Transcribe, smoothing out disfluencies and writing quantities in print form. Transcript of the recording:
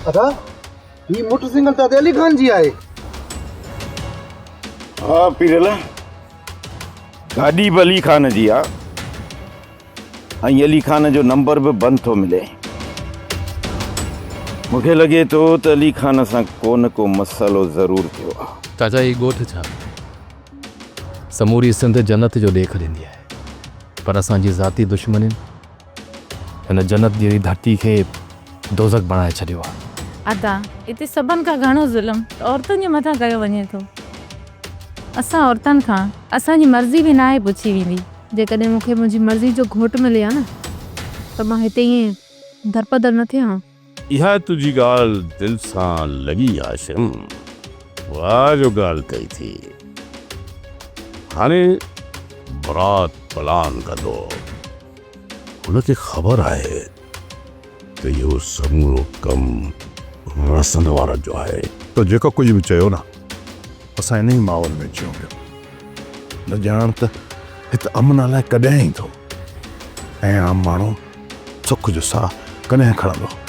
ادا هي motor cycle ته ادي علي خان جي آهي. ها پيرل گاڏي به علي خان جي آ ۽ علي خان جو نمبر به بند ٿو ملي. مون کي لڳي ٿو ته علي خان سان ڪو نه ڪو مسئلو ضرور ٿيو آ. چاچا هي ڳوٺ ڇا سموري سنڌ جنت جو ڏيک ڏيندي آهي پر اسان جي ذاتي دشمنين هن جنت جهڙي ڌرتي کي دوزخ بڻائي ڇڏيو آهي. ادا اتي سڀن کان گهڻو ظلم ته عورتن جي مٿان ڪيو وڃي ٿو. اسان عورتن کان اسان جي مرضي به ناهي پڇي ويندي. جيڪڏهن مون کي منهنجي مرضي جو گهوٽ ملي ها نه ته مان هتي ائين درپدر نه ٿيان ها. اها تنهنجي ڳالهه دل سان لڳي هاشم. واهه جو ڳالهه ڪئي ٿي. هاڻي مراد پلان ڪندو. هن کي خبر آهي ته اهو سمورو ڪم رسن وارن جو آهي. تو جيڪو ڪجهه به چيو نه، اسان انهيء ماحول ۾ جيئون پيا. نه ڄاڻ ته هت امن الائي ڪڏهن ايندو ۽ عام ماڻهو سک جو ساهه ڪڏهن کڻندو.